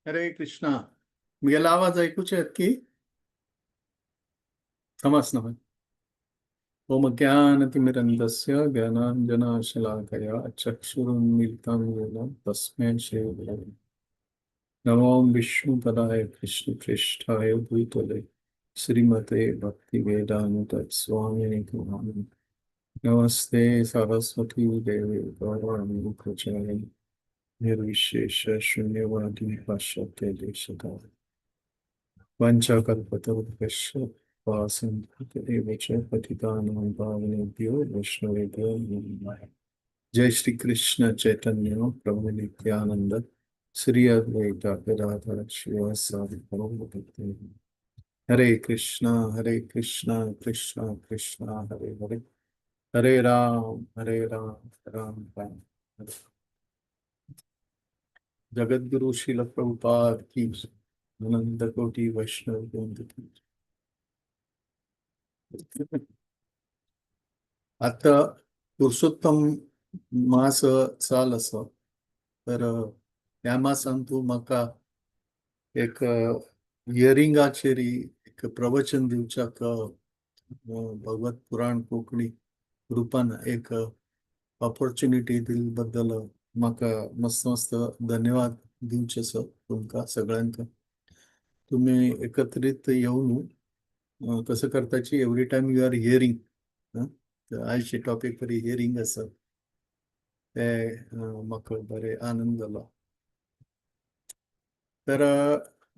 हरे कृष्णा. म्हगेलो आवाज आयकुचे येत की समज ना. ओम अज्ञानतिमिरन्दस्य ज्ञानाञ्जनशलाकया चक्षुरुन्मीलितं येन तस्मै श्रीगुरवे नमो. विष्णुपदाय कृष्णप्रेष्ठाय भूतले श्रीमते भक्तिवेदान्त स्वामिनि नामिने. नमस्ते सरस्वती देवी गौरवाणी प्रचारिणे निर्विशेष शून्यवादी पाश्चात्य देशतारिणे. वाञ्छाकल्पतरुभ्यश्च कृपासिन्धुभ्य एव च पतितानां पावनेभ्यो वैष्णवेभ्यो नमो नमः. जय श्री कृष्ण चैतन्य प्रभु नित्यानंद श्री अद्वैत गदाधर श्रीवासादि गौर भक्तवृंद. हरे कृष्णा हरे कृष्णा कृष्णा कृष्णा हरे हरे, हरे राम हरे राम राम राम हरे. जगद्गुरु श्रील प्रभुपाद की, अनंत कोटि वैष्णव वृंद की. आता पुरुषोत्तम मास चाल आसा, तर ह्या मासान तूं म्हाका एक हियरिंगाचेर एक प्रवचन दिवच्याक भगवत पुराण कोंकणी ग्रुपान एक ऑपॉर्च्युनिटी दिल्ले बद्दल म्हाका मस्त मस्त धन्यवाद दिवचे आसा तुमकां सगळ्यांक. तुमी एकत्रीत येवन कसं करताची, every time you are hearing. आयचे टॉपीक बरी हियरींग आसा ते म्हाका बरें आनंद जालो. तर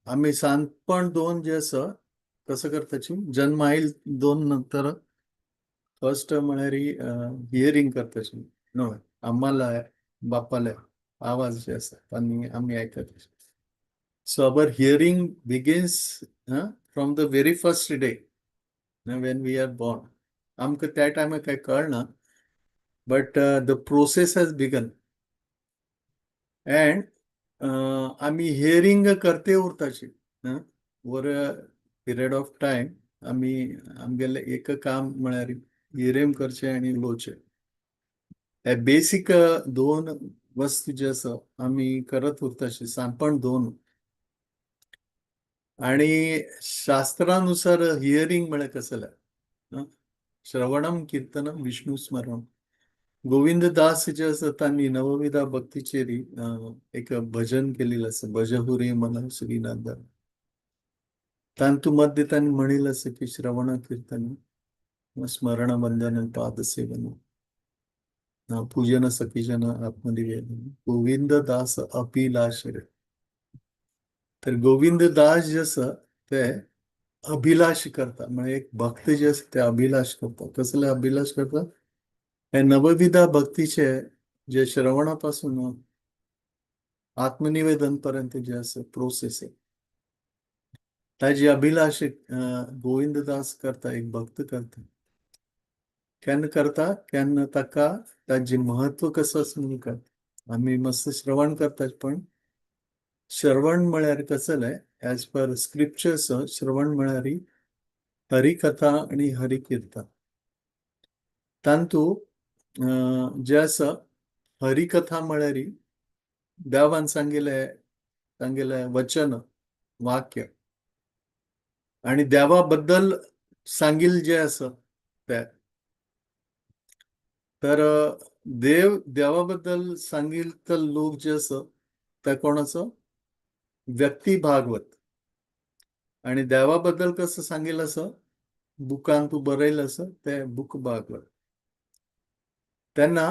आमी सानपण दोन जे आसा, कसं करताची, जन्म आयल दोन नंतर फर्स्ट म्हळ्यार हियरींग करताची न्हय, अम्माला बापाले आवाज जे आसा आनी आमी आयकता. So our hearing begins from the very first day when we are born. आमकां त्या टायमार कांय कळना, but the process has begun and आमी हियरींग करते उरताची over a period of time. आमी आमगेलें एक काम म्हळ्यार हियरींग करचें आनी उलोवचें. हे बेसीक दोन वस्तू जे आसा आमी करत उरताशी सानपण दोन. आणि शास्त्रानुसार हियरींग म्हळ्यार कसलें? श्रवणम कीर्तनम विष्णू स्मरण. गोविंद दास जे आसा तांणी नवविधा भक्तीचेर एक भजन केलेलं आसा, भजहु रे मन श्रीनाथ. तांतू मध्य तांणी म्हणिल्लें आसा की श्रवण कीर्तन स्मरण वंदन पाद सेवन पूजन सखीजन आत्मनिवेदन गोविंद दास अभिलाष रे. तर गोविंद दास जे आसा ते अभिलाष करता, म्हणजे एक भक्त जे आसा ते अभिलाष करता. कसले अभिलाष करता? हे नवविधा भक्तीचे जे श्रवणापासून आत्मनिवेदन पर्यंत जे आसा प्रोसेस आहे, ताजी अभिलाष गोविंददास करता, एक भक्त करता. केन्ना करता? केन्ना ताका ताजें महत्व कसो आसा म्हणून करता. आमी मस्त श्रवण करतात, पण श्रवण म्हळ्यार कसलें? एज पर स्क्रिप्चर्स श्रवण म्हळ्यार हरिकथा आणि हरिकीर्तन. तांतू जे आसा, हरिकथा म्हळ्यार देवान सांगिल्लें सांगिल्लें वचन वाक्य आणि देवा बद्दल सांगिल्लें जें आसा तें. तर देव देवा बद्दल सांगिल्ले लोक जे आसा ते कोण आसा? व्यक्ती भागवत. आणि देवा बद्दल कसं सांगिल्लें आसा, बुकान तूं बरयलें आसा, तें बुक भागवत. तेन्ना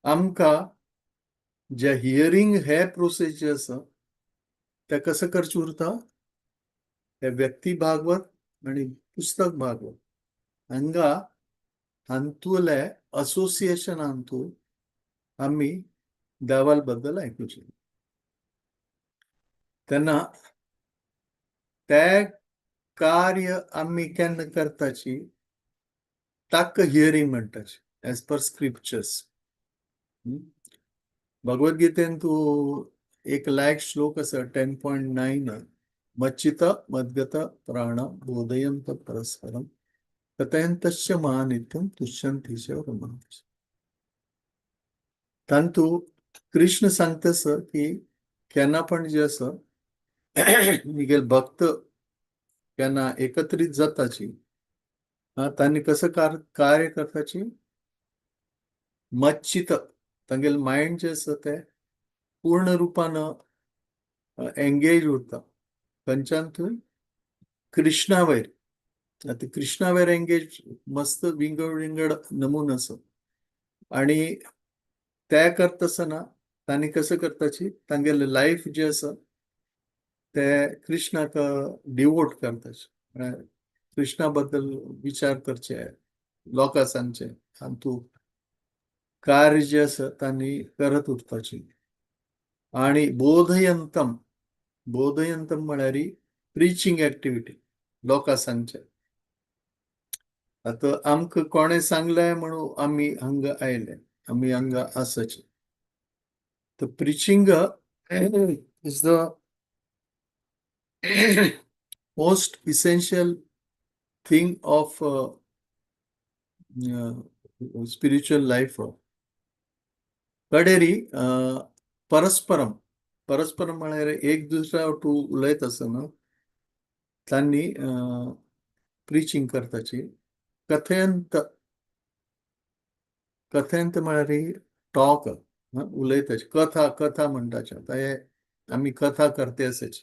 आमकां जे हियरींग हे प्रोसेस जे आसा ते कसं करचें उरता? हे व्यक्ती भागवत आणि पुस्तक भागवत हांगा हातूंतले असोसिएशनांतू आमी देवा बद्दल आयकुचें. तेन्ना ते कार्य आमी केन्ना करताची, ताका हियरींग म्हणटाची एज पर स्क्रिप्चर्स. भगवद्गीतेन तूं एक लायक श्लोक आसा, 10.9, मच्चित मद्गत प्राण बोधयंत परस्परम कथयंतश्च मां नित्यम तुष्यंति च रमन्ति. तांतू कृष्ण सांगतस की केन्ना पण जे आसा मिगेल भक्त केन्ना एकत्रीत जाताची तांणी कसं कार्य करताची, मच्चित तांगेले मायंड जे आसा ते पूर्ण रुपान एंगेज उरता. खंयच्यान थंय कृष्णा वयर. आतां कृष्णा वयर एंगेज मस्त विंगड विंगड नमून आसा आणि ते करतासतना तांणी कसं करताची, तांगेले लायफ जे आसा ते कृष्णाक डिवोट करताची, कृष्णा बद्दल विचार करचे, लोकां सांगचे, आनी कार्य जे आसा तांणी करत उरपाची. आणि बोधयंतम, बोधयंतम म्हळ्यार प्रिचींग एक्टिविटी, लोकां सांगचे. आतां आमकां कोणें सांगलें म्हणून आमी हांगा आयले, आमी हांगा आसाचे. तर preaching is the most essential thing of spiritual life. कडेरी परस्परम, परस्परम म्हळ्यार एक दुसऱ्या तूं उलयत आसतना तांणी प्रिचींग करताची. कथयंत, कथयंत म्हळ्यार टॉक, उलयताची, कथा, कथा म्हणटाचे. आतां हे आमी कथा करते आसाची,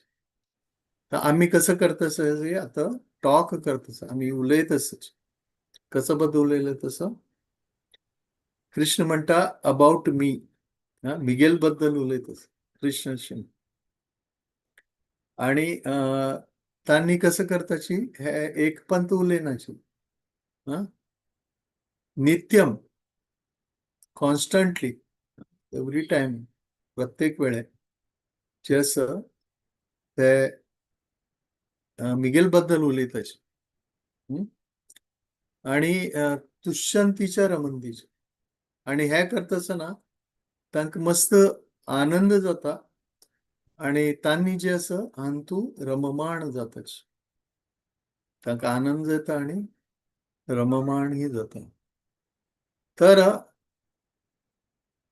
तर आमी कसं करता आसा, आतां टॉक करता आसा, आमी उलयत आसाची. कसं बद्दल उलयलें तसं कृष्ण म्हणटा अबाउट मी, मिगेल बद्दल उलयत आसा कृष्ण. आणि तांणी कसं करताची, हे एक पंत उलयनाची, नित्यम कॉन्स्टंटली एव्हरी टायम, प्रत्येक वेळे जे आसा ते मिगेल बद्दल उलयताचे. आणि तुष्यंतीच्या रमंतीचे. आणि हे करता आसतना तांकां मस्त आनंद जाता आणि तांणी जे आसा हातूं रममाण जाताच, तांकां आनंद जाता आणि रममाणही जाता. तर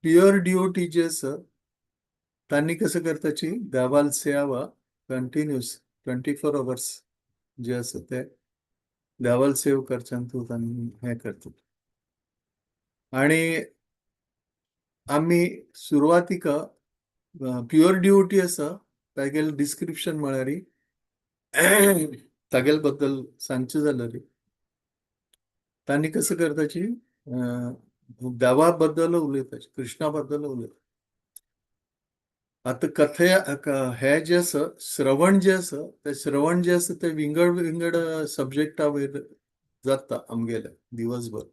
प्युअर डिओटी जे आसा तांणी कसं करताची, देवाल सेवा कंटिन्युअस 24 अवर्स जे आसा ते देवाल सेव करच्यान तूं तांणी हें करता. आणि आमी सुरवातीक प्युअर डिओटी आसा तागेलें डिस्क्रिप्शन म्हळ्यार तागेले बद्दल सांगचें जाल्यार तांणी कसं करताची, देवा बद्दल उलयताची, कृष्णा बद्दल उलयता. आतां कथया हे जे आसा श्रवण जे आसा ते श्रवण जे आसा ते विंगड विंगड सब्जेक्टा वयर जाता आमगेले दिवसभर.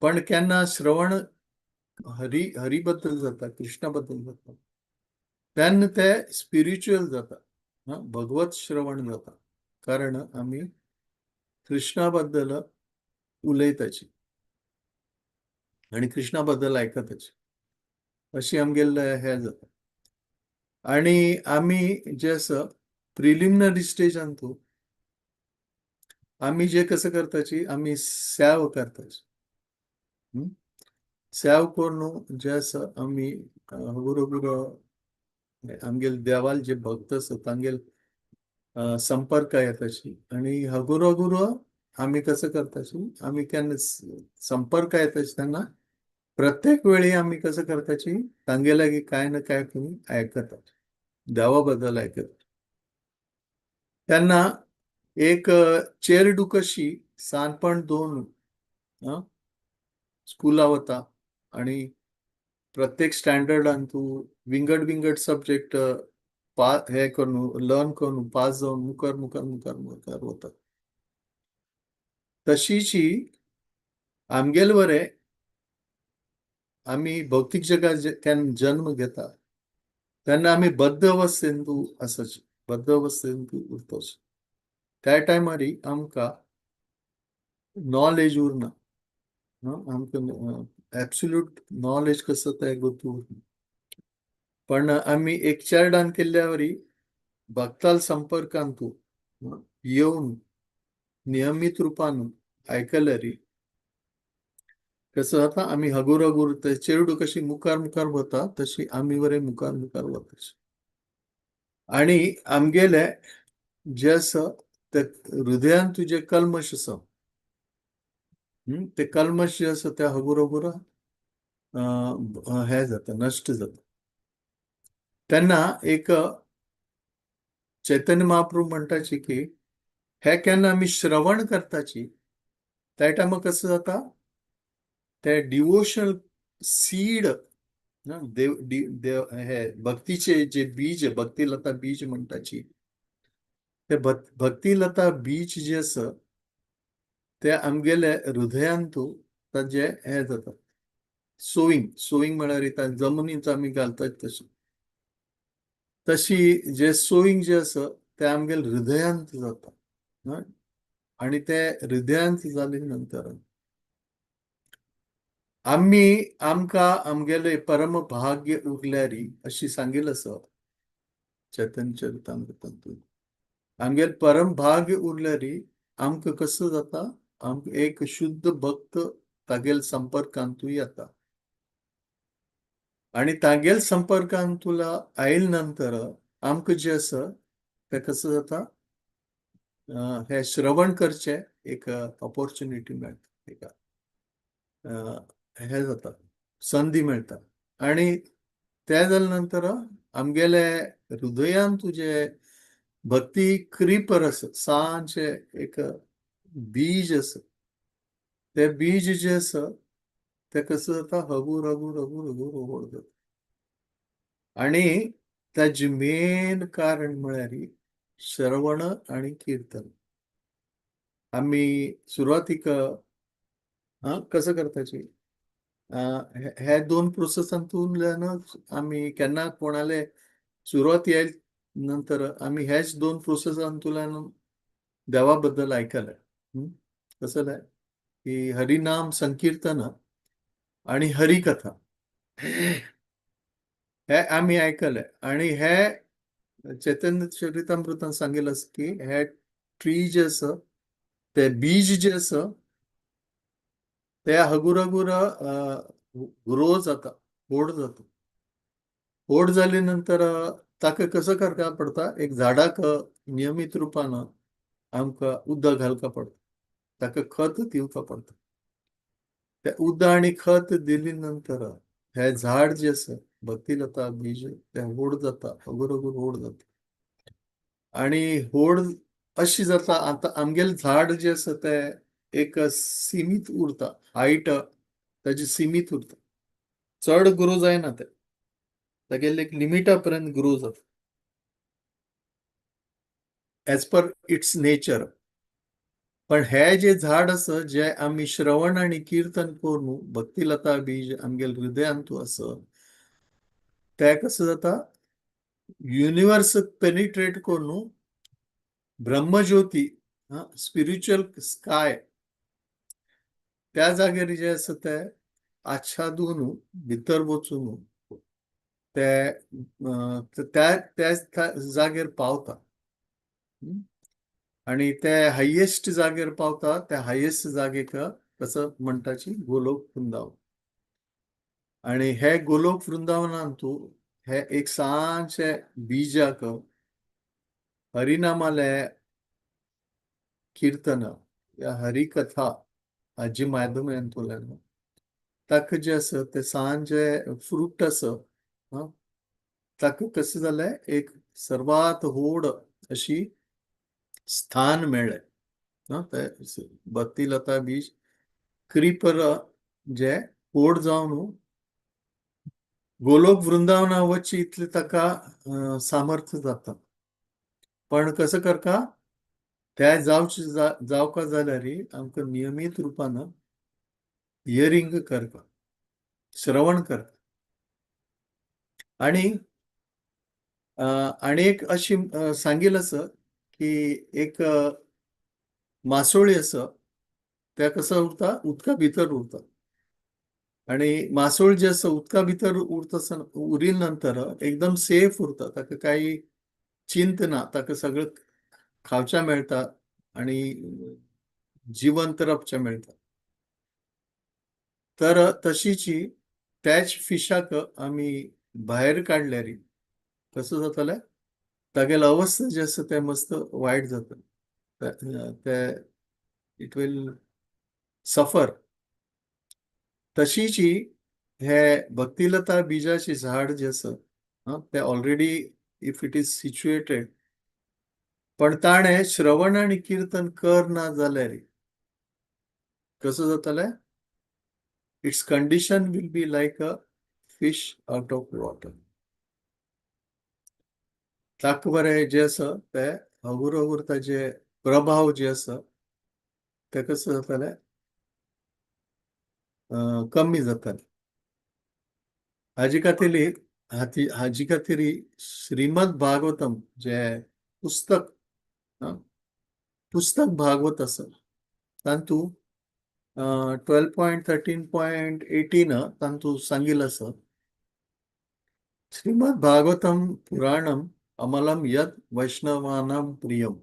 पण केन्ना श्रवण हरी हरी बद्दल जाता, कृष्णा बद्दल जाता, तेन्ना ते स्पिरिच्युअल जाता, भगवत श्रवण जाता, कारण आमी कृष्णा बद्दल उलयताची आणि कृष्णा बद्दल आयकताची, अशी आमगेले हे जाता. आणि आमी जे आसा प्रिलिमिनरी स्टेजान तूं आमी जे कसं करताची, आमी सेव करताची. सेव करून जे आसा आमी हगुर आमगेले देवाल जे भक्त आसा तांगेल संपर्क येताची. आणि हगुर हगुर आमी कसं करताची, आमी केन्ना संपर्क येताची तेन्ना प्रत्येक वेळी आमी कसं करताची, तांगे लागीं काय ना काय तुमी आयकतात, देवा बद्दल आयकतात. तेन्ना एक चेरडू कशी सानपण दोन स्कुला वता आणि प्रत्येक स्टँडर्डान तूं विंगड विंगड सब्जेक्ट पा हे करून लर्न करून पास जावन मुखार मुखार मुखार मुखार वता, तशीची आमगेले बरें आमी भौतीक जगात केन्ना जन्म घेता तेन्ना आमी बद्ध अवस्थेंत आसाची, बद्ध अवस्थेंत उरताची. त्या टायमार आमकां नॉलेज उरना, आमकां एब्सोल्यूट नॉलेज कसो तें गोतू उरना. पण आमी एक चेरडान केल्ल्या वरी भक्ताल संपर्कांतू येवन नियमीत रुपान आयकल्यार कसं जाता, आमी हगूर हगूर ते चेरडू कशी मुखार मुखार वता तशी आमी बरे मुखार मुखार वता. आणि आमगेले जे आसा ते हृदयान तुजें कल्मश आसा, ते कल्मश जे आसा ते हगुर हगुर हें जाता, नश्ट जाता. तेन्ना एक चैतन्य महाप्रभू म्हणटाची की हे केन्ना आमी श्रवण करताची त्या टायमार कसं जाता, ते डिवोशनल सीड देव देव हे भक्तीचे जे बीज, भक्तिलता बीज म्हणटाची, ते भक्तिलता बीज जे आसा ते आमगेले हृदयांतू ताजे हे जाता, सोविंग. सोविंग म्हळ्यार जमनींत आमी घालतात तशी, तशी जे सोविंग जे आसा ते आमगेले हृदयांत जाता. आनी ते हृदयांत जाले नंतर आमी आमकां आमगेले परम भाग्य उरल्यारी अशी सांगील आसा चैतन्य चरितामृतांतून. आमगेले परम भाग्य उरल्यारी आमकां कसो जाता, आमकां एक शुद्ध भक्त तागेल संपर्कांतूय येता आनी तागेल संपर्कांत तुला आयल नंतर आमकां जें आसा तें कसो जाता, हें श्रवण करचें एक ऑपोर्चुनिटी मेळटा, एका हें जाता, संदी मेळटा. आनी तें जाले नंतर आमगेले हृदयान तुजें भक्ती क्रिपर आसा, सांचे एक बीज आसा, तें बीज जें आसा तें कसं जाता, हगूर हगूर हगूर हगूर व्हड जाता. आनी ताजें मेन कारण म्हळ्यार श्रवण आनी किर्तन. आमी सुरवातीक कसं करताची हे दोन प्रोसेसांतल्यानच आमी केन्ना कोणाले सुरवात येयल नंतर आमी हेच दोन प्रोसेसांतल्यान देवा बद्दल आयकलें. कसं जालें की हरिनाम संकीर्तन आनी हरिकथा हे आमी आयकलें. आनी हे चैतन्य चरितामृतान सांगिल्लें आसा की हे ट्री जे आसा ते बीज जे आसा ते हगूर हगूर ग्रो जाता, व्हड जाता. व्हड जाले नंतर ताका कसो करपा पडटा, एक झाडाक नियमीत रुपान आमकां उदक घालपा पडटा, ताका खत दिवपा पडटा. ते उदक आनी खत दिली नंतर हे झाड जे आसा भक्तिलता बीज ते व्हड जाता, हगूर हगूर व्हड जाता. आनी व्हड अशी जाता. आतां आमगेलें झाड जें आसा तें एक सिमीत उरता, हायट ताजी सिमीत उरता, चड ग्रो जायना तें, तागेले एक लिमिटा पर्यंत ग्रो जाता एज पर it's nature. पण हे जे झाड आसा जे आमी श्रवण आनी किर्तन करून भक्तिलता बीज आमगेले हृदयांतू आसा ते कसं जाता, युनिवर्स पेनिट्रेट करून ब्रह्मज्योती स्पिरिच्युअल स्काय त्या जाग्यार जे आसा ते आच्छादून भितर वचून ते त्या त्या जाग्यार पावता आनी ते हायेस्ट जाग्यार पावता. त्या हायेस्ट जागेक कसं म्हणटाची गोलोक वृंदावन. आनी हे गोलोक वृंदावनांतू हे एक ल्हानशें बीजाक हरिनामाले कीर्तन या हरिकथा हाजी माध्यमांतल्यान ताका जें आसा तें सान जें फ्रूट आसा ताका कशें जालें एक सर्वात व्हड अशी स्थान मेळ्ळें. ते भक्तिलता बीज क्रिपर जे व्हड जावन गोलोक वृंदावना वचचे इतलें ताका सामर्थ्य जाता. पण कसं करता त्या जावचे जावका जाल्यार आमकां नियमीत रुपान हियरींग करता, श्रवण करता. आनी आनी एक अशी सांगील आसा की एक मासोळी आसा त्या कसो उरता, उदका भितर उरता. आनी मासोळ जे आसा उदका भितर उरता उरिल नंतर एकदम सेफ उरता, ताका काही चिंत ना, ताका सगळं खावच्या मेळटा आनी जिवंत रावच्या मेळटा. तर तशीची त्याच फिशाक आमी भायर काडल्यार कसं जातलें, तागेली अवस्था जी आसा तें मस्त वायट जाता, ते it will suffer. तशीच हे भक्तिलता बिजाचे झाड जे आसा ते already if it is situated, पण ताणें श्रवण आनी किर्तन कर ना जाल्यार कसो जातलें? Its condition will be like a fish out of water. ताका बरें जें आसा तें हगूर हगूर ताजे प्रभाव जे आसा ते कसो जातलें, कमी जातलें. हाजे खातीर हाजी खातीर श्रीमद भागवतम जे पुस्तक, पुस्तक भागवत आसा तातूंत 12.13.18 तातूंत सांगिल्लें आसा, श्रीमद भागवतम पुराणम अमलम यद वैष्णवानाम प्रियम.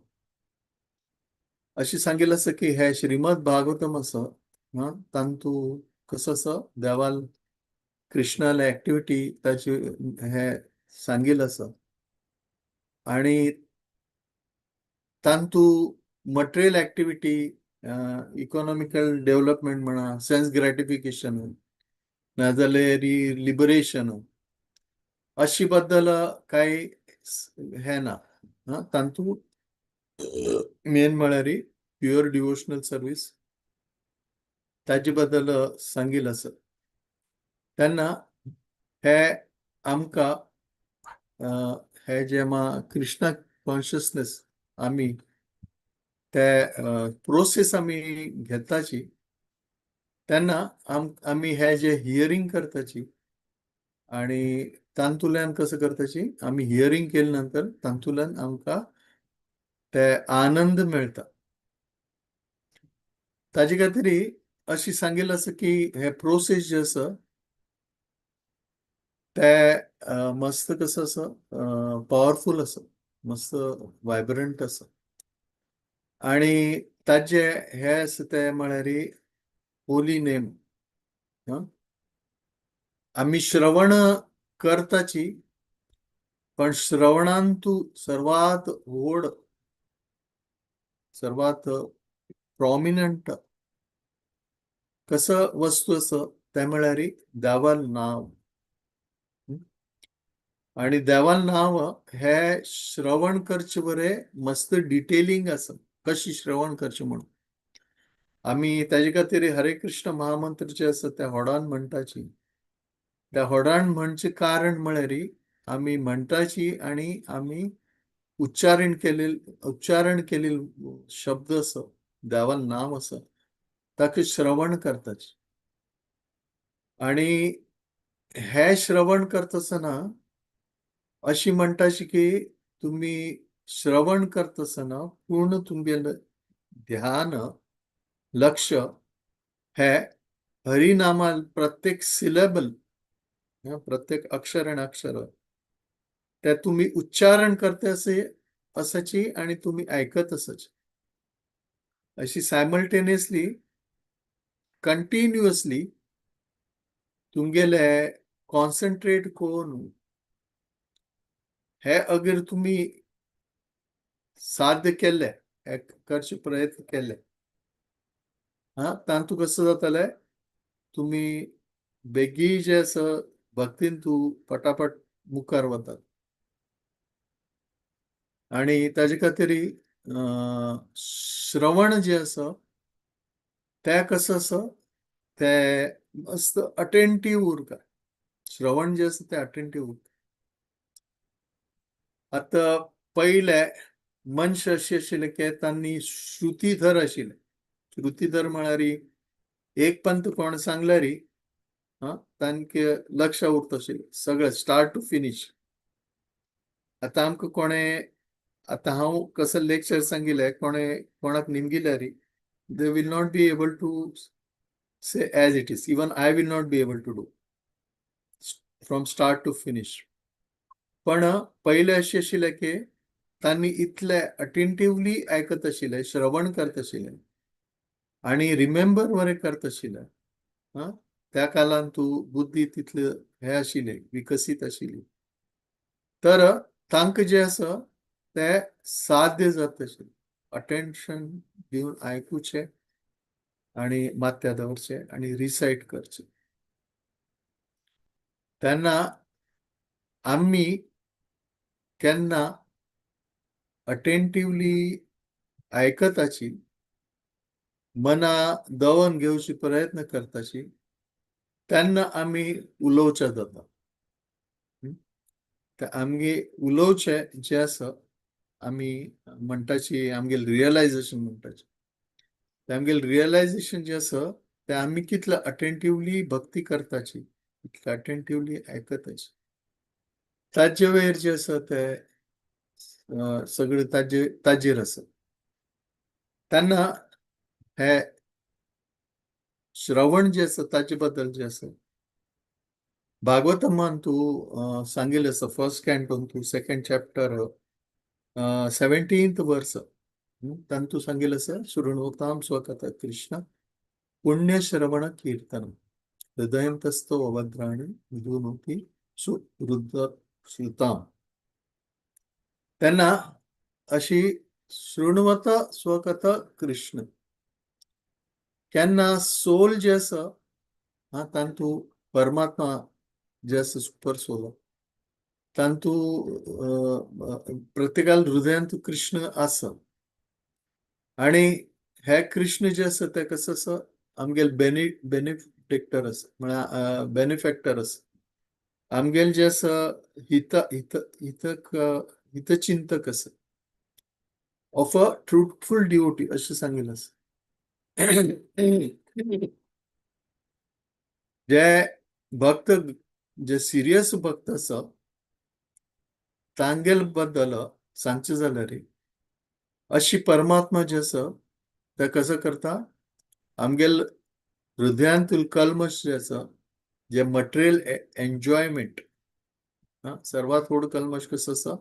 अशी सांगिल्लें आसा की हे श्रीमद भागवतम आसा तातूंत कसो आसा देवाल कृष्णाले एक्टिविटी ताची हे सांगिल्लें आसा आनी तातूंत मटेरियल एक्टिविटी, इकॉनॉमिकल डेव्हलपमेंट म्हणा, सेन्स ग्रॅटिफिकेशन नाजाल्यार लिबरेशन अशी बद्दल कांय हें ना. तातूंत मेन म्हळ्यार प्युअर डिवोशनल सर्वीस ताजे बद्दल सांगिल्लें आसा. तेन्ना हे आमकां हे जे कृष्णा कॉन्शियसनेस आमी ते प्रोसेस आमी घेताची तेन्ना आमी हे जे हियरींग करताची आनी तातूंतल्यान कसो करताची, आमी हियरींग केले नंतर तातूंतल्यान आमकां ते आनंद मेळटा. ताजे खातीर अशी सांगिल्लें आसा की हे प्रोसेस जे आसा ते मस्त कसो आसा, पावरफूल आसा, मस्त वायब्रंट आसा आनी ताजे हे आसा ते म्हळ्यार होली नेम. आमी श्रवण करताची पण श्रवणान तूं सर्वात व्हड, सर्वात प्रॉमिनंट कसं वस्तू आसा तें म्हळ्यार देवाल नांव. आनी देवाल नांव हे श्रवण करचे बरें मस्त डिटेलिंग आसा कशी श्रवण करचें म्हणून. आमी ताजे खातीर हरे कृष्ण महामंत्र जे आसा ते होडान म्हणटाची. त्या होडान म्हणचें कारण म्हळ्यार आमी म्हणटाची आनी आमी उच्चारण केलेले शब्द आसा, देवाल नांव आसा, ताका श्रवण करताची. आनी हे श्रवण करतासतना अशी म्हणटाची की तुमी श्रवण करतासतना पूर्ण तुमगेलें ध्यान लक्ष हे हरिनामा प्रत्येक सिलेबल, प्रत्येक अक्षर आणि अक्षर ते तुम्ही उच्चारण करते असे असाची आणि तुम्ही ऐकत असाची, अशी सायमल्टेनियसली कंटिन्युअसली तुमगेले कॉन्सन्ट्रेट करून हे अगर तुम्ही साध्य केले, हे करचे प्रयत्न केले, हा तातूंत कसं जातलें, तुमी बेगी जे आसा भक्तीन तूं पटापट मुखार वतात. आनी ताजे खातीर श्रवण जे आसा तें कसो आसा तें मस्त अटेंटीव उरता. श्रवण जें आसा तें अटेंटीव उरता. आतां पयले मनश अशें आशिल्ले की तांणी श्रुतीधर आशिल्ले. श्रुतीधर म्हळ्यार एक पंत कोण सांगल्यार तांके लक्ष उरता आशिल्लें सगळें स्टार्ट टू फिनीश. आतां आमकां कोणें, आतां हांव कसो लेक्चर सांगिल्लें कोणें कोणाक निमगिल्यार they will not be able to say as it is. Even I will not be able to do from start to finish. पण पयलें अशें आशिल्लें की तांणी इतले अटेंटिवली आयकत आशिल्ले, श्रवण करत आशिल्ले आनी रिमेंबर बरें करत आशिल्ले. त्या काळान तूं बुद्धी तितले हे आशिल्ली, विकसीत आशिल्ली. तर तांकां जें आसा ते साध्य जाता. अटेन्शन दिवन आयकुचें आनी माथ्या दवरचें आनी रिसायट करचें. तेन्ना आमी केन्ना अटेंटिवली आयकताची, मना दवन घेवची प्रयत्न करताची, तेन्ना आमी उलोवचें जाता. ते आमगे उलोवचें जें आसा, आमी म्हणटाची आमगेले रियलायझेशन म्हणटाचे, ते आमगेले रियलायझेशन जें आसा तें आमी कितले अटेंटिवली भक्ती करताची, कितले अटेंटिवली आयकताची, ताजे वयर जें आसा ते सगळें ताजेर आसा. तेन्ना हे श्रवण जें आसा ताजे बद्दल जें आसा भागवतमान तूं सांगिल्लें आसा, फर्स्ट कॅन्टोन तूं सेकंड चॅप्टर 17th वर्स तातूंत सांगिल्लें आसा, शृण्वताम स्वकथा कृष्ण पुण्यश्रवण कीर्तन हृदयंतस्थो अभद्राणि विधुनोति सुहृद श्रुताम. तेन्ना अशी शृण्वत स्वकथा कृष्ण केन्ना सोल जे आसा, हा, तातूंत परमात्मा जे आसा सुपर सोल, तातूंत प्रत्येकाल हृदयांत कृष्ण आसा. आनी हे कृष्ण जे आसा ते कसो आसा, आमगेले बेनिफिक्टर आसा, म्हळ्यार बेनिफॅक्टर आसा आमगेले जे आसा, हित हित हितक हितचिंतक आसा, ऑफ अ ट्रुथफूल डिवोटी अशें सांगिल्लें आसा. जे भक्त, जे सिरियस भक्त आसा, तांगेल बद्दल सांगचें जाल्यार अशी परमात्मा जे आसा ते कसो करता, आमगेल हृदयांतूल कल्मश जे आसा, जे मटेरियल एन्जॉयमेंट, सर्वात व्हड कल्मश कसो आसा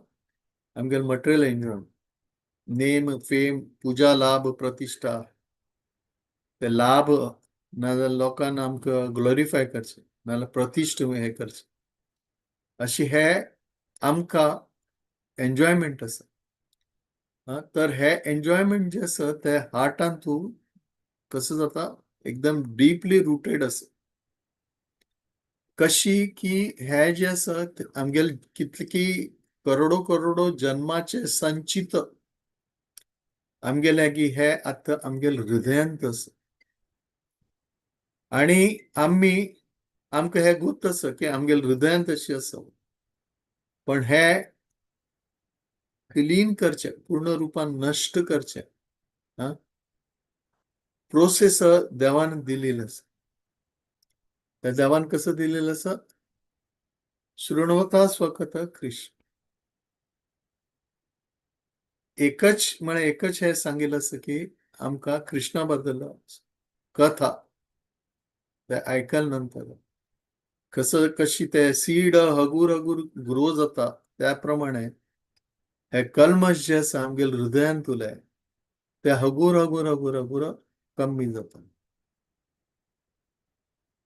आमगेल मटेरियल एन्जॉयमेंट, नेम फेम पुजा लाभ प्रतिश्ठा, ते लाभ नाजाल्यार लोकांक आमकां ग्लोरिफाय करचें, नाजाल्यार प्रतिश्ठा हें करचें, अशी हे आमकां एन्जॉयमेंट आसा. तर हे एन्जॉयमेंट जे आसा ते हार्टान तूं कसो जाता, एकदम डिपली रुटेड आसा. कशी की हे जे आसा आमगेले कितले की करोडो करोडो जन्माचे संचित आमगेले की हे आतां आमगेले हृदयांत आसा. आनी आमी आमकां हे गोत आसा की आमगेले हृदयांत अशी आसा, पण हे क्लीन करचें, पूर्ण रुपान नश्ट करचें प्रोसेस देवान दिलेली आसा. त्या देवान कसं दिलेलं आसा, शृण्वता स्वकथा कृष्ण. एकच म्हळ्यार एकच हे सांगिल्लें आसा की आमकां कृष्णा बद्दल कथा ते आयकल नंतर कसं कशी ते सीड हगूर हगूर ग्रो जाता, त्या प्रमाणे हे कल्मश जे आसा आमगेले हृदयांत उरले ते हगूर हगूर हगूर हगूर कमी जाता.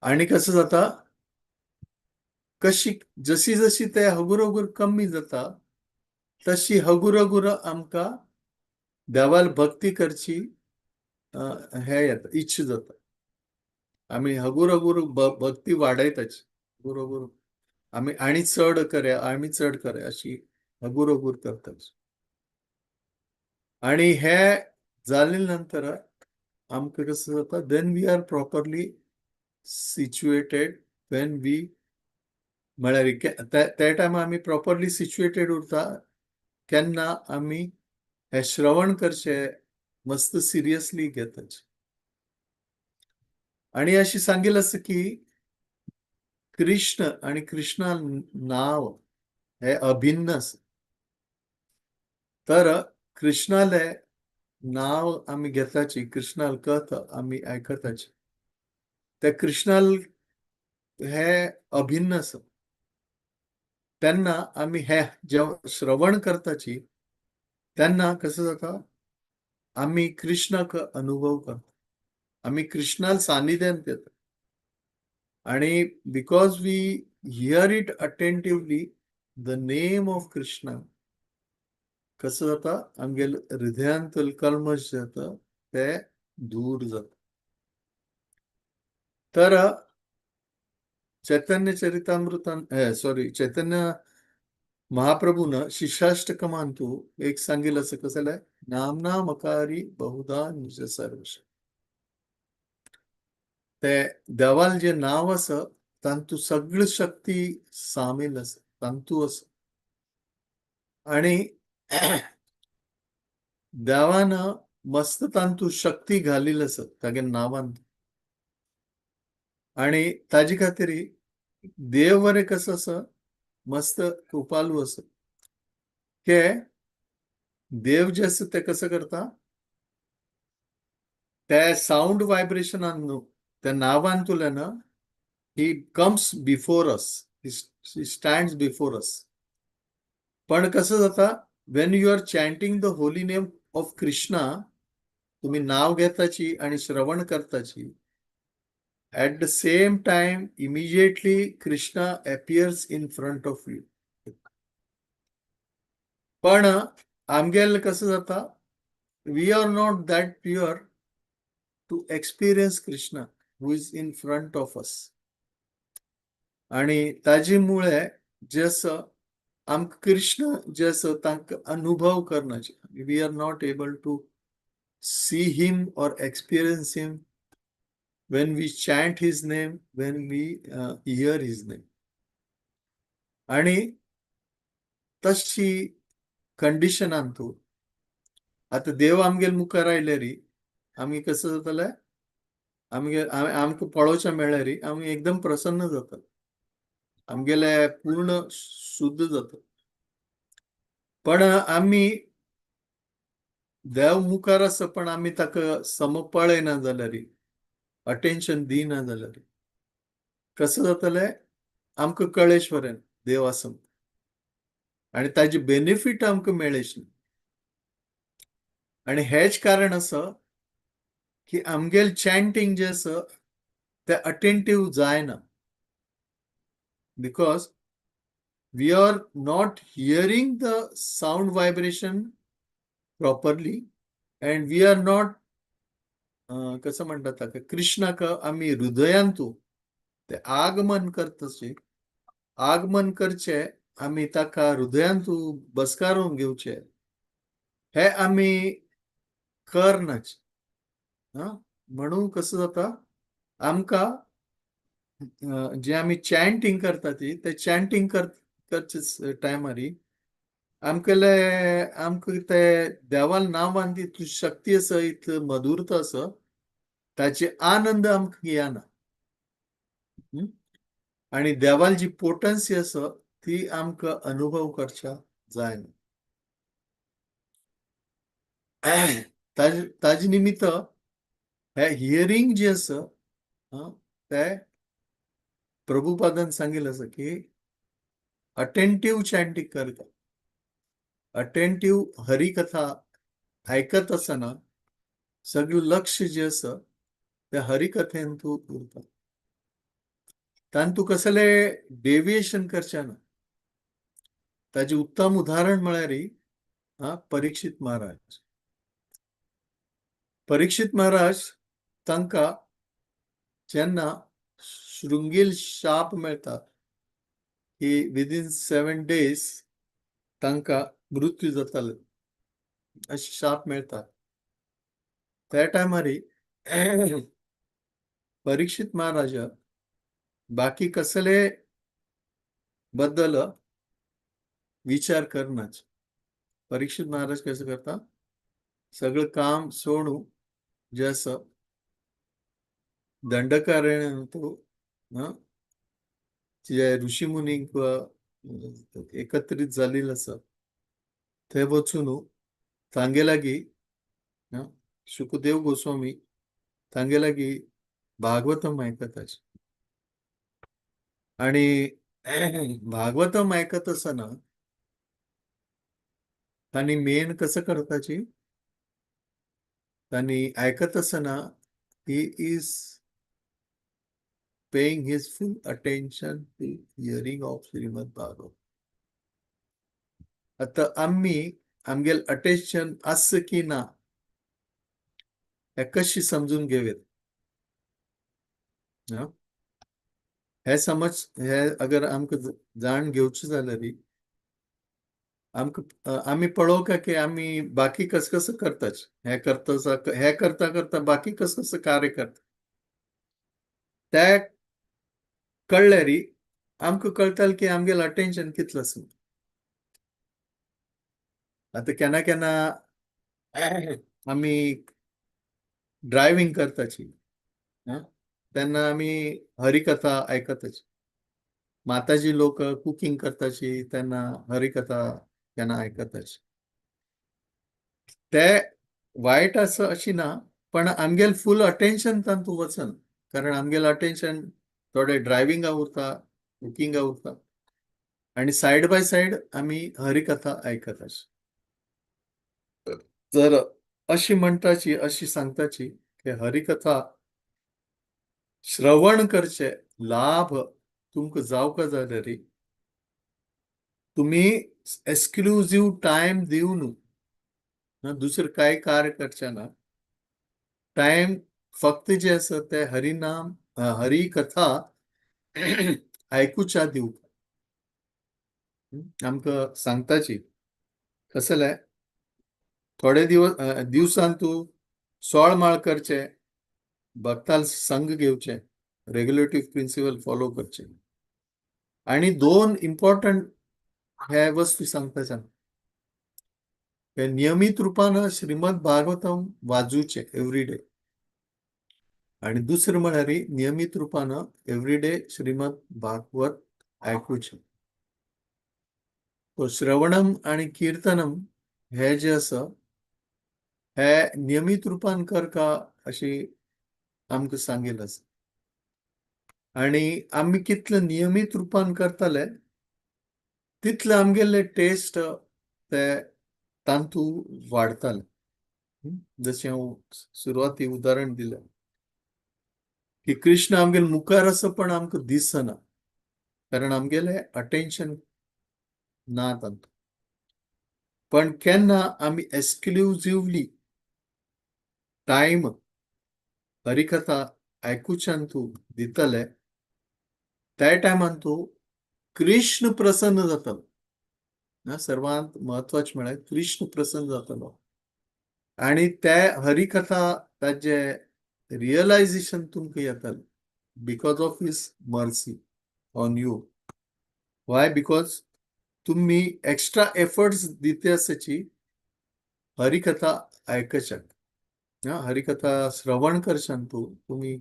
आनी कसं जाता, कशी जशी जशी ते हगूर हगूर कमी जाता तशी हगूर हगूर आमकां देवाल भक्ती करची हे येता, इच्छा जाता. आमी हगूर हगूर भक्ती वाडयताची, हगूर हगूर आमी आनी चड करया, आमी चड करया, अशी हगूर हगूर करताची. आनी हे जाले नंतर आमकां कसं जाता, then we are properly situated when we, म्हळ्यार त्या टायमार आमी प्रॉपरली सिच्युएटेड उरता केन्ना आमी हे श्रवण करचें मस्त सिरियसली घेताचे. आनी अशी सांगिल्लें आसा की कृष्ण आनी कृष्णा नांव हे अभिन्न आसा. तर कृष्णाले नांव आमी घेताची, कृष्णाल कथा आमी आयकताची, ते कृष्णाल हे अभिन्न आसा. तेन्ना आमी हे जेव्हा श्रवण करताची तेन्ना कसं जाता, आमी कृष्णाक अनुभव करता, आमी कृष्णाल सानिध्यांत येता. आणि because we hear it attentively, the name of Krishna कसो जाता, आमगेले हृदयांतले कल्मश जाता ते दूर जाता. तर चैतन्य चरितामृतान, सॉरी, चैतन्य महाप्रभून शिक्षाष्टकमांतू एक सांगेल असं, कसं आहे, नामना मकारी बहुधा निज सर्वश. ते देवाल जे नाव आसा तांतू सगळी शक्ती सामील आसा, तांतू आसा. आणि देवान मस्त तांतू शक्ती घालील आसा तागे नावान. आणि ताजे खातीर देव बरें कसो आसा, मस्त कृपालू आसा के देव जे आसा ते कसं करता, त्या साऊंड व्हायब्रेशनान न्हू, त्या नावांतल्यान he comes before us, he stand before us. पण कसं जाता, when you are chanting the holy name of Krishna, तुम्ही नाव घेताची आणि श्रवण करताची, at the same time immediately Krishna appears in front of you. पण आमगेल कसं जाता, we are not that pure to experience Krishna who is in front of us. आणि ताजे मुळे जे आसा आमकां कृष्ण जे आसा तांकां अनुभव करनाचे, we are not able to see him or experience him when we chant his name, when we hear his name. आणि तशी कंडिशनान तूं आतां देव आमगेर मुखार आयल्यार आमी कसं जातलें, आमगे आमकां पळोवचें मेळ्ळ्यार आमी एकदम प्रसन्न जातात, आमगेले पूर्ण शुद्ध जाता. पण आमी देव मुखार आसा पण आमी ताका सम पळयना जाल्यार, अटेन्शन दिना जाल्यार कसं जातलें, आमकां कळेश्वरेन देव आसा आणि ताजे बेनिफीट आमकां मेळेच ना. आणि हेच कारण आसा की आमगेल चॅन्टींग जे आसा ते अटेंटीव जायना, because we are not hearing the sound vibration properly and we are not, कसं म्हणतात ताका, कृष्णाक आमी हृदयांतू ते आगमन करतचे, आगमन करचे, आमी ताका हृदयांतू बसकारून घेवचे, हे आमी करनाच. म्हणून कसं जाता, आमकां जे आमी चॅन्टींग करता ती, ते चॅन्टींग करचे टायमारी आमकेले आमकां ते देवाल नांवान तितली शक्ती आसा, इतली मधुरता आसा, ताचे आनंद आमकां येना. आणि देवाल जी पोटन्सी आसा ती आमकां अनुभव करच्या जायना. ताजे निमित्त हे हियरींग जे आसा ते प्रभुपादान सांगितलं आसा की अटेंटीव चॅन्टींग करता, अटेंटीव हरिकथा आयकत आसतना सगळें लक्ष जे आसा ते हरिकथेन तूं उरता, तातूंत कसले डेविएशन करचें ना. ताजें उत्तम उदाहरण म्हळ्यार हा परीक्षित महाराज. परीक्षित महाराज तांकां जेन्ना शृंगील शाप मेळटा की विदीन 7 डेज तांकां मृत्यू जातालो, अशें शाप मेळटा, त्या टायमार परीक्षित महाराजा बाकी कसले बद्दल विचार करनाच. परीक्षित महाराज कसं करता, सगळं काम सोडून जे आसा दंडकारण्य तो जे ऋषीमुनींक एकत्रित जालेले आसा ते वचून तांगे लागीं, शुकदेव गोस्वामी तांगे लागीं भागवतम आयकताचे. आणि भागवतम आयकत आसतना तांणी मेन कसं करताची, तांणी आयकत आसतना he is paying his full attention to hearing of Srimad Bhagavat. आता आम्ही आमगेल अटेन्शन आसा की ना हें कशी समजून घेवया? हे समज हे अगर आमकां जाण घेवचें जाल्यार आमकां आमी पळोवंक की आमी बाकी कस कसं करतात, हे करता, हे करता करता बाकी कस कसं कार्य करता ते कळ्ळ्यार आमकां कळटालें की आमगेलें अटेन्शन कितलें आसा. आतां केन्ना केन्ना आमी ड्रायव्हींग करताची तेन्ना आमी हरिकथा आयकताची, माताजी लोक कुकींग करताची तेन्ना हरिकथा केन्ना आयकताची. ते वायट आसा अशी ना, पण आमगेलें फूल अटेन्शन तातूंत वचना, कारण आमगेलें अटेन्शन थोडे ड्रायव्हिंगा उरता, कुकिंगा उरता आनी सायड बाय सायड आमी हरिकथा आयकताची. जर अशी म्हणटाची, अशी सांगताची की हरिकथा श्रवण करचे लाभ तुमकां जावका जाल्यार तुमी एक्सक्लुझीव टायम दिवन दुसरें कांय कार्य करचें ना, टायम फक्त जे आसा ते हरिनाम हरिकथा आयकुच्या दिवप. आमकां सांगताची कसलें थोडे दिवस दिवसान तूं 16 माळ करचे, भक्ताल संग घेवचे, रेग्युलेटिव्ह प्रिंसिपल फॉलो करचे. आनी दोन इम्पॉर्टंट हे वस्तू सांगता, नियमित रूपान श्रीमद भागवतम वाजूचे एवरीडे, आनी दुसरें म्हळ्यार नियमित रूपान एवरीडे श्रीमद भागवत आयकुचें. तो श्रवणम आनी कीर्तनम हे जे आसा हे नियमित रूपान करका अशी आमकां सांगेल आसा. आनी आमी कितले नियमीत रूपान करतले तितले आमगेले टेस्ट ते तांतू वाडताले. जशें हांव सुरवाती उदाहरण दिलें की कृष्ण आमगेले मुखार आसा पण आमकां दिसना, कारण आमगेलें अटेन्शन ना तांतू. पण केन्ना आमी एक्सक्लुझिवली टायम हरिकथा आयकुच्यान तूं दितले त्या टायमान तूं कृष्ण प्रसन्न जातलो. सर्वांत म्हत्वाचें म्हळ्यार कृष्ण प्रसन्न जातलो आनी ते हरिकथा ताजे रियलायझेशन तुमकां येतलें because of his mercy on you. Why? Because तुमी एक्स्ट्रा एफर्ट्स दिते आसाची हरिकथा आयकच्याक, हरिकथा श्रवण करच्यान तूं तुमी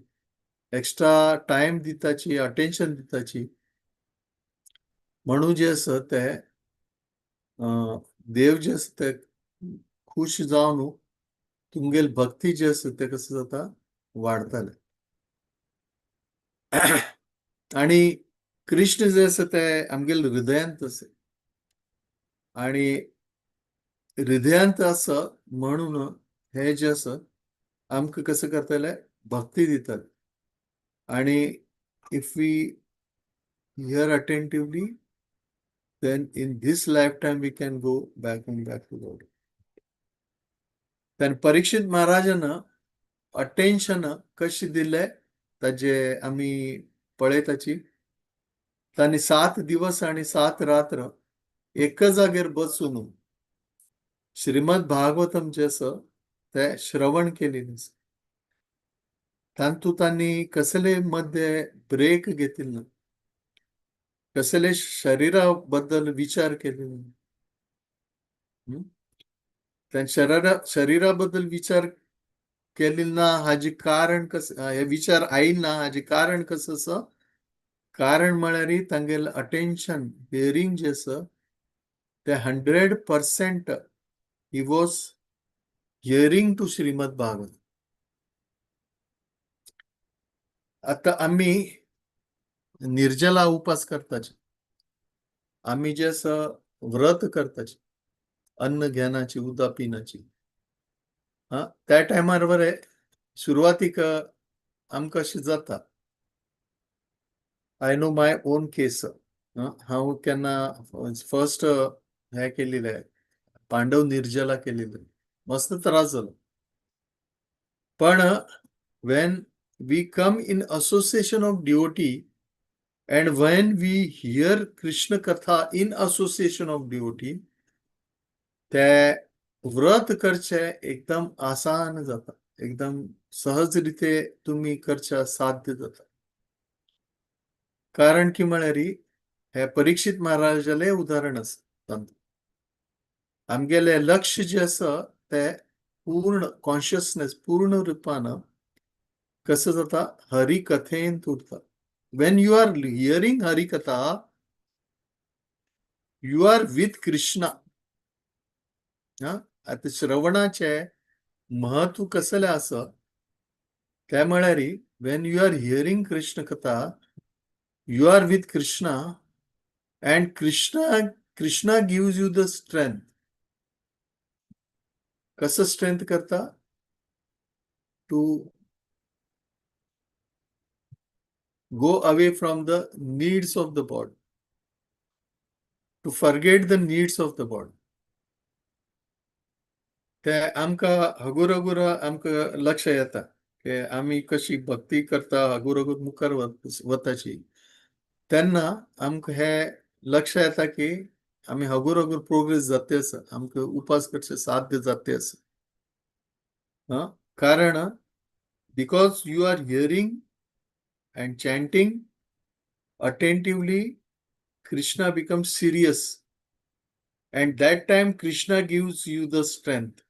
एक्स्ट्रा टायम दिताची, अटेन्शन दिताची, म्हणून जे आसा ते देव जे आसा ते खुश जावन तुमगेल भक्ती जे आसा ते कसं जाता वाडताले. आनी कृष्ण जे आसा ते आमगेल हृदयांत आसा आनी हृदयांत आसा म्हणून हे जे आसा आमकां कसं करतले भक्ती दितले. आनी if we hear attentively then in this lifetime we can go back and back to God. Then Parikshit महाराजान अटेन्शन कशी दिले ताजे आमी पळयताची, तांणी 7 दिवस आनी 7 रात्र एका जागेर बसून श्रीमद भागवतम जे आसा ते श्रवण केली. तांतू तांणी कसले मध्ये ब्रेक घेतले ना, कसले शरीरा बद्दल विचार केले ना. त्या शरीराबद्दल विचार केले ना हाजे कारण कसं, हे विचार आईल ना हाजे कारण कसं आसा, कारण म्हळ्यार तांगेलें अटेन्शन हियरींग जे आसा ते 100% he was hearing to Shrimad Bhagavat. आता आम्ही निर्जला उपास करताचे, आम्ही जे आसा व्रत करताचे, अन्न घेनाची, उदक पिनाची, हा त्या टायमार बरें सुरवातीक आमकां अशें जाता. I know my own case. हांव केन्ना फर्स्ट हें केलेलें पांडव निर्जला केलेले, मस्त त्रास जालो. पण when we come in association of devotee and when we hear Krishna katha in association of devotee, ते व्रत करचे एकदम आसान जाता, एकदम सहज रिते तुमी करच्या साध्य जाता. कारण की म्हळ्यार हे परीक्षित महाराजालें उदाहरण आसा. आमगेलें लक्ष जें आसा तें पूर्ण कॉन्शियसनेस पूर्ण रुपान कसं जाता, हरिकथेंत उरता. When you are hearing Harikatha, you are with Krishna. आतां श्रवणाचें महत्व कसलें आसा तें म्हळ्यार, when you are hearing Krishna katha, you are with Krishna and Krishna gives you the strength. कसं स्ट्रेंथ करता? To go away from the needs of the body, to forget the needs of the body. ते आमकां हगूर हगूर आमकां लक्ष येता की आमी कशी भक्ती करता, हगूर हगूर मुखार वताची, तेन्ना आमकां हे लक्ष येता की आमी हगूर हगूर प्रोग्रेस जाते आसा, आमकां उपास करचे साध्य जाते आसा. कारण because you are hearing and chanting attentively, Krishna becomes serious, and that time Krishna gives you the strength.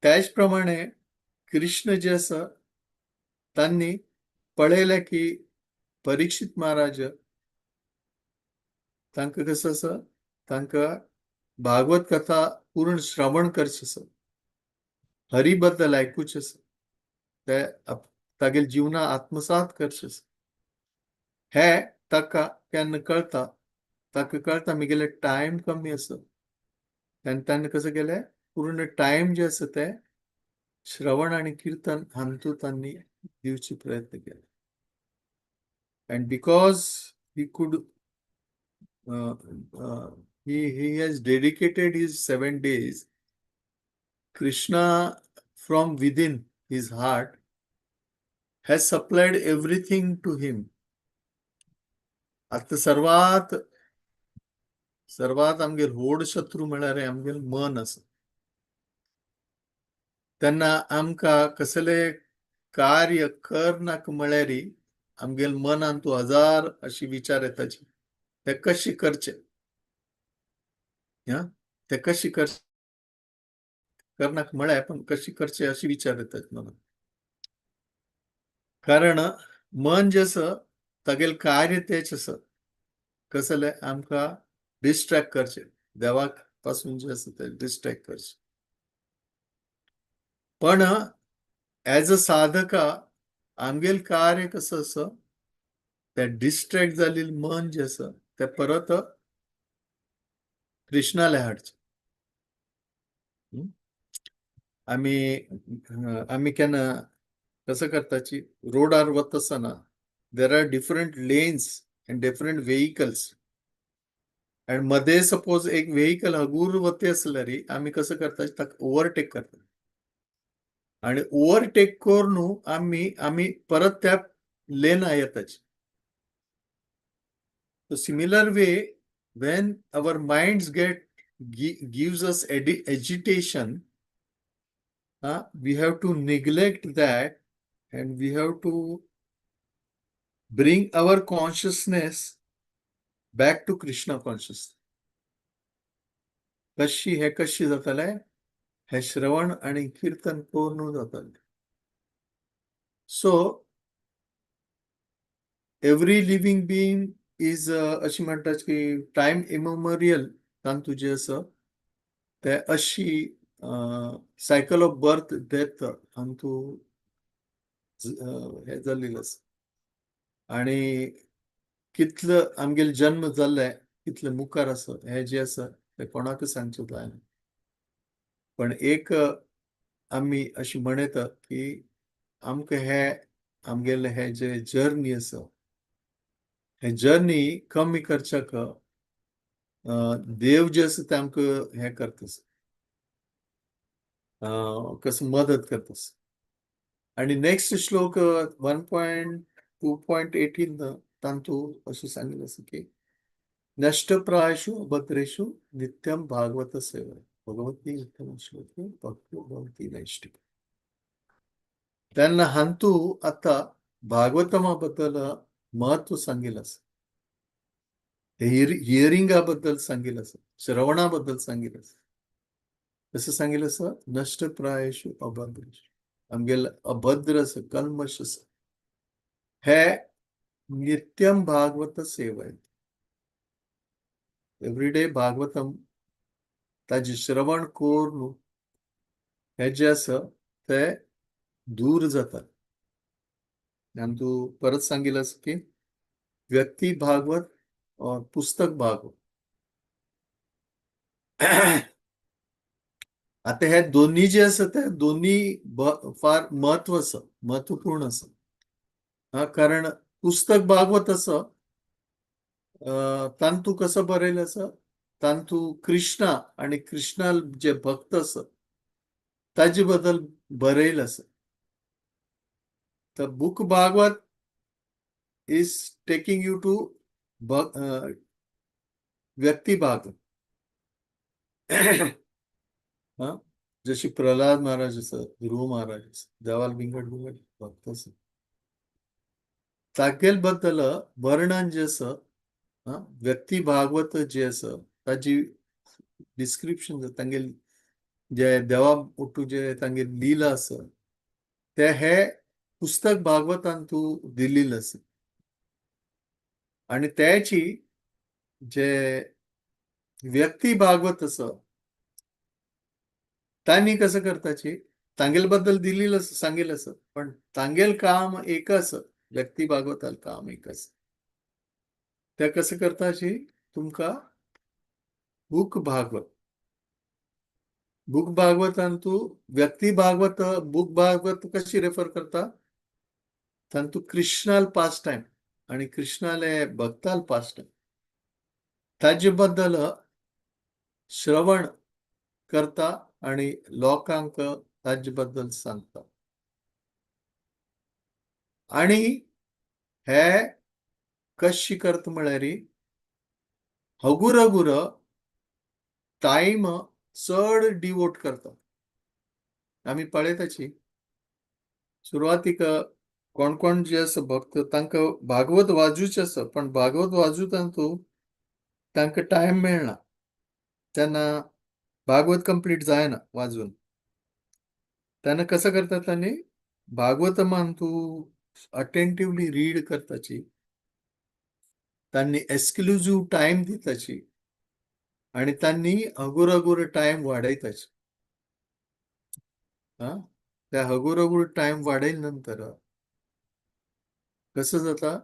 त्याचप्रमाणे कृष्ण जे आसा तांणी पळयलें की परीक्षित महाराज तांकां कसं आसा, तांकां भागवत कथा पूर्ण श्रवण करचें आसा, हरी बद्दल आयकुचें आसा, ते तागेले जिवना आत्मसात करचें आसा. हे ताका केन्ना कळटा, ताका कळटा म्हगेले टायम कमी आसा, आनी ताणें कसं केलें, पूर्ण टायम जे आसा ते श्रवण आनी किर्तन हातूंत तांणी दिवचे प्रयत्न केले. And because he could he has dedicated his 7 days, Krishna from within his heart has supplied everything to him. आता सर्वात सर्वात आमगेर व्हड शत्रू म्हळ्यार आमगेर मन आसा. तेन्ना आमकां कसले कार्य कर नाका म्हळ्यार आमगेल मनान तूं हजार अशी विचार येताची, ते कशी करचे, ते कशी कर करनाक म्हळ्यार पण कशी करचे अशी विचार येतात मनात. कारण मन जे आसा तागेलें कार्य तेच आसा, कसलें आमकां डिस्ट्रॅक्ट करचें, देवाक पासून जे आसा ते डिस्ट्रॅक्ट करचें. पण एज अ साधका आमगेलें कार्य कसं आसा, ते डिस्ट्रॅक्ट जाल्लें मन जें आसा तें परत कृष्णाले हाडचें. आमी आमी केन्ना कसं करताची, रोडार वता आसतना there are different lanes and different vehicles, and मध्ये सपोज एक व्हेकल हगूर वते आसल्यार आमी कसं करता, ताका ओवरटेक करता आणि ओवरटेक करून आमी आमी परत त्या लेना येताची. So similar way, when our minds get gives us agitation, we have to neglect that and we have to bring our consciousness back to Krishna consciousness. कशी हे कशी जातले, हे श्रवण आणि कीर्तन करून जातले. So every living being is अशी म्हणटात की टायम इमेमोरियल, तातूंत जें आसा ते अशी सायकल ऑफ बर्थ डेथ हातूंत हे जाल्लें आसा. आनी कितलो आमगेलो जन्म जाल्ले, कितले मुखार आसा, हें जें आसा तें कोणाकच सांगचें जायना. पण एक आमी अशी म्हणयता की आमकां हे आमगेले हे जे जर्नी आसा, हे जर्नी कमी करच्याक देव जे आसा ते आमकां हें करता, कसो मदत करता. आणि नेक्स्ट श्लोक 1.2.18 तांतू अशें सांगिल्लें आसा की नष्टप्रायेषु अभद्रेषु नित्यं भागवत सेवा भगवती उत्तम श्लोक भक्तो भवती नैष्ठिक. तेन्ना हांतू आतां भागवतमा बद्दल म्हत्व सांगिल्लें आसा, हियरिंगा बद्दल सांगिल्लें आसा, श्रवणा बद्दल सांगिल्लें आसा. कसं सांगिल्लें आसा, नष्टप्रायेषु अभद्रेषु, आमगेले अभद्र आसा, कल्मश आसा, हे नित्यम भागवत सेवा, एवरीडे भागवतम ताजें श्रवण करून हें जें आसा तें दूर जाता. आनी तूं परत सांगिल्लें आसा की व्यक्ती भागवत और पुस्तक भागवत. आता हे दोन्ही जे आसा ते दोन्ही फार म्हत्व आसा, महत्वपूर्ण आसा. हा, कारण पुस्तक भागवत आसा तांतू कसो बरयलें आसा, तांतू कृष्णा आनी कृष्णा जे भक्त आसा ताजे बद्दल बरयलें आसा. तर book Bhagavat is taking you to व्यक्ती भागवत. हा, जशी प्रल्हाद महाराज आसा, ध्रुव महाराज आसा, देवाल विंगड विंगड भक्त आसा, तागेल बद्दल वर्णन जे आसा, व्यक्ती भागवत जे आसा ताजी डिस्क्रिप्शन, तांगेल जे देवा ओटू जे तांगेल लीला आसा ते हे पुस्तक भागवतान तूं दिल्लें आसा. आनी त्याची जे व्यक्ती भागवत आसा तांणी कसं करताची, तांगेल बद्दल दिलेलं आसा, सांगिल्लें आसा, पण तांगेल काम एक आसा, व्यक्ती भागवताल काम एक आसा. ते कसं करताची, तुमकां बूक भागवत, बूक भागवतान तूं व्यक्ती भागवत, बूक भागवत कशी रेफर करता, तांतू कृष्णाल पास टायम आनी कृष्णाले भक्ताल पास टायम ताजे बद्दल श्रवण करता आनी लोकांक ताजे बद्दल सांगता. आनी हे कशी करता म्हळ्यार हगूर हगूर टायम चड डिवोट करता. आमी पळयताची सुरवातीक कोण कोण जे आसा भक्त तांकां भागवत वाजूचें आसा, पण भागवत वाजूता तूं तांकां टायम मेळना, तेन्ना भागवत कंप्लीट जायना वाजून. तेन्ना कसं करतात तांणी, भागवतमान तूं अटेंटिवली रीड करताची, तांणी एक्सक्लुझीव टायम दिताची आनी तांणी हगूर हगूर टायम वाडयताची. हा, त्या हगूर हगूर टायम वाडयले नंतर कसं जाता,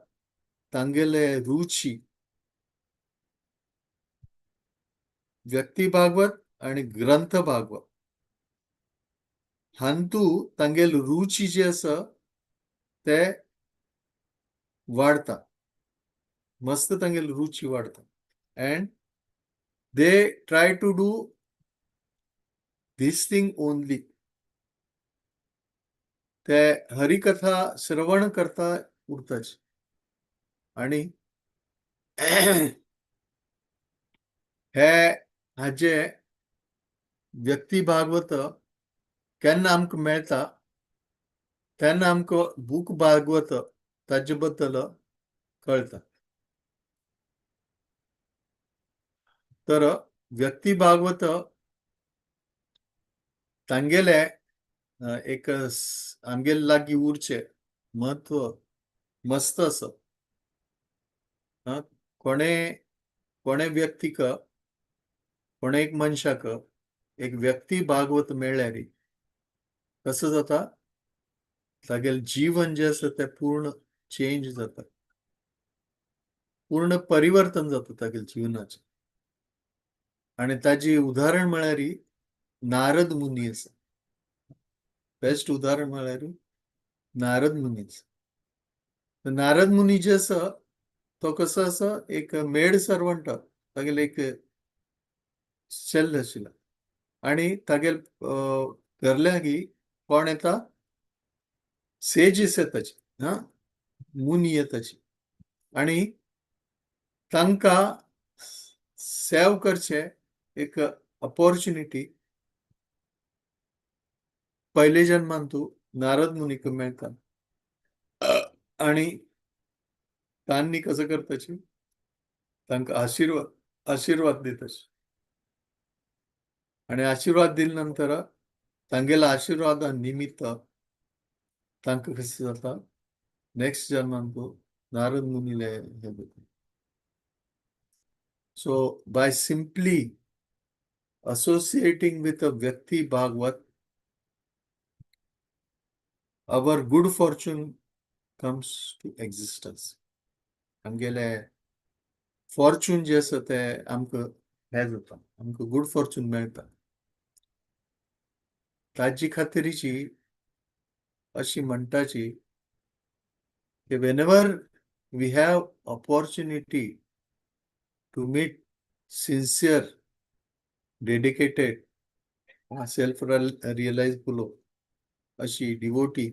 तांगेले रुची व्यक्ती भागवत आनी ग्रंथ भागवत हांतू तांगेल रुची जी आसा ते वाडता, मस्त तांगेल रुची वाडता. And they try to do this thing only. ते हरिकथा श्रवण करता उरताची. आनी हे हाजे व्यक्ती भागवत केन्ना आमकां मेळटा तेन्ना आमकां बूक भागवत ताजे बद्दल कळटा. तर व्यक्ती भागवत तांगेले एक आमगेले लागीं उरचें म्हत्व मस्त आसा. कोणे कोणे व्यक्तीक, कोणे एक मनशाक एक व्यक्ती भागवत मेळ्ळ्यार कसो जाता, तागेलें जीवन जें आसा तें पूर्ण चेंज जाता, पूर्ण परिवर्तन जाता तागेलें जिवनाचें. आनी ताजी उदाहरण म्हळ्यार नारद मुनी आसा. बेस्ट उदाहरण म्हळ्यार नारद मुनी आसा. नारद मुनी जे आसा तो कसो आसा, एक मेड सर्वंट, तागेले एक चेल्ल आशिल्लो आनी तागेल घरल्यागी कोण येता? सेजीस येताची, हा, मुनी येताची आनी तांकां सेव करचे एक अपॉर्च्युनिटी पयले जन्मान तूं नारद मुनीक मेळटा आणि तांणी कसं करताची, तांकां आशीर्वाद आशीर्वाद दिताची आणि आशीर्वाद दिले नंतर तांगेल्या आशीर्वादा निमित्त तांकां कशें जाता, नेक्स्ट जन्मान तूं नारद मुनीले हे जाता. So by simply associating with a Vyakti Bhagavat, our good fortune comes to existence. आमगेले फॉर्च्यून जे आसा ते आमकां हें जाता, आमकां गुड फॉर्च्यून मेळटा. ताजी खातीरची अशी म्हणटाची की whenever we have opportunity to meet sincere, dedicated, self realize fellow अशी डिवोटी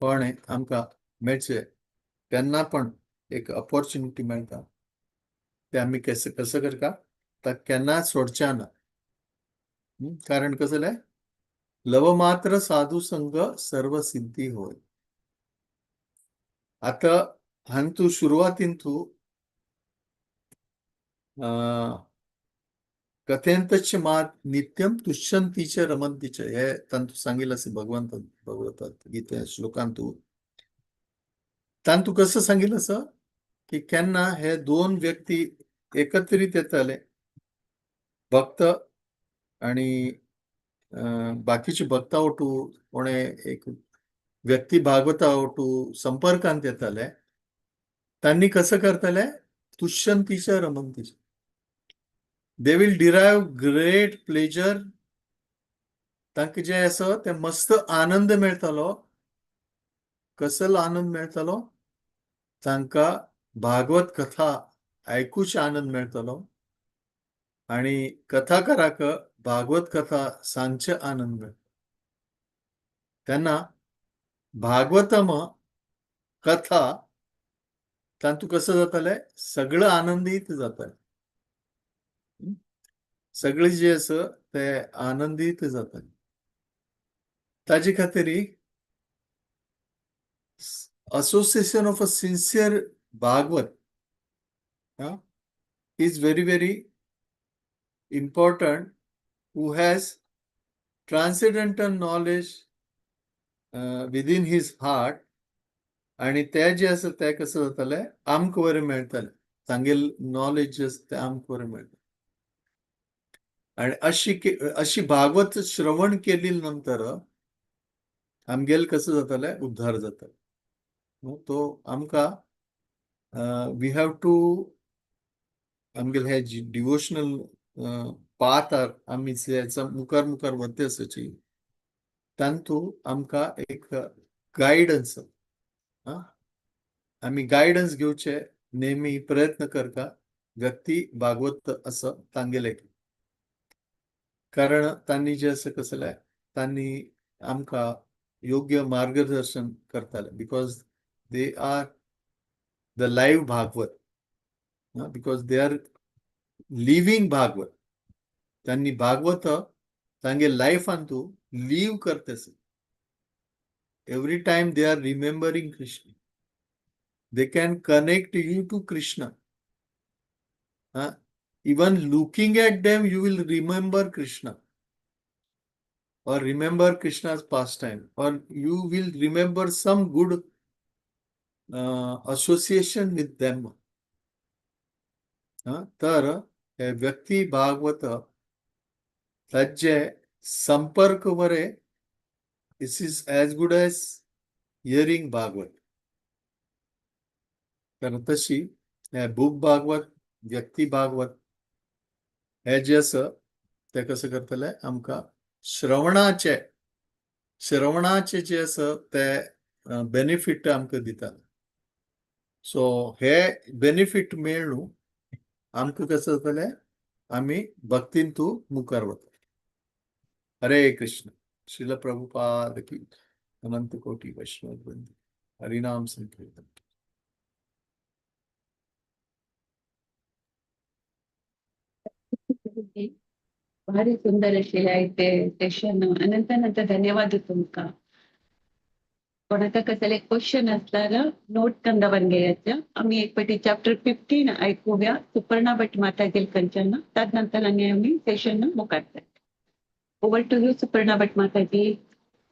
कोण आमकां मेळचे तेन्ना पण एक अपॉर्च्युनिटी मेळटा, ते आमी कसं कसं करता तर केन्नाच सोडच्या ना. कारण कसं जालें, लवमात्र साधू संग सर्व सिद्धी होय. आता हांतू सुरवातीन तूं कथयंतश्च मां नित्यम तुष्यंतीच रमंतीच हे तांतू सांगितलं असे भगवंत भगवतात गीते श्लोकांतू. तांतू कसं सांगितलं असं की केन्ना हे दोन व्यक्ती एकत्रित येताले, भक्त आणि बाकीचे भक्ता वटू कोणे एक व्यक्ती भागवता वटू संपर्कांत येताले, त्यांनी कसं करतले, तुष्यंतीच रमंतीच, they will derive great pleasure. तांकां जे आसा ते मस्त आनंद मेळटालो. कसलो आनंद मेळटालो? तांकां भागवत कथा आयकूच आनंद मेळटलो आणि कथाकाराक भागवत कथा सांगचे आनंद मेळटा. तेन्ना भागवतम कथा तातूंत कसं जातालें, सगळं आनंदीत जातालें. सगळें जे आसा ते आनंदीत जातालें. ताजे खातीर association of a sincere Bhagavat is very very important, who has transcendental knowledge within his heart. आणि ते जे आसा ते कसं जातालें, आमकां बरें मेळटालें. तांगेल नॉलेज जे आसा तें आमकां बरें मेळटा. आणि अशी अशी भागवत श्रवण केली नंतर आमगेल कसं जातालें, उद्धार जातालो. तो आमकां we have to आमगेले हे डिवोशनल पाथार आमी हेचा मुखार मुखार वते आसाची, तांतू आमकां एक गायडन्स, आमी गायडन्स घेवचे नेहमी प्रयत्न करता व्यक्ती भागवत असं तांगेले, कारण तांणी जे आसा कसलें, तांणी आमकां योग्य मार्गदर्शन करताले, because they are the live Bhagavat, because they are living Bhagavat. त्यांनी भागवत तांगे लायफान तूं लीव करते. Every time they are remembering Krishna, they can connect you to Krishna. Even looking at them you will remember Krishna or remember Krishna's pastime, or you will remember some good association with them. तर हे व्यक्ती भागवत ताजे संपर्क बरे, this is as good as hearing Bhagavat. कारण तशी हे book Bhagwat, व्यक्ती भागवत हे जे आसा ते कसं करतले, आमकां श्रवणाचे श्रवणाचे जे आसा ते बेनिफीट आमकां दिता. सो हे बेनिफीट मेळ्ळू आमकां कसं जातलें. आमी भक्तीन तूं मुखार वता. हरे कृष्ण. श्रील प्रभुपाद की, अनंत कोटी वैष्णव वृंद. हरिनाम संकीर्तन. भारी सुंदर आशिल्लें आयचे सेशन. अनंत अनंत धन्यवाद तुमकां. कोणाका कसले क्वेश्चन असल्यार नोट कंदावन घेयाचे. आम्ही एक पटी चॅप्टर 15 ऐकूया सुपर्णा भट माताजी कंचन. तदनंतर आनी आमी सेशन मुखार. Over to you, Suparna Bhat Mataji.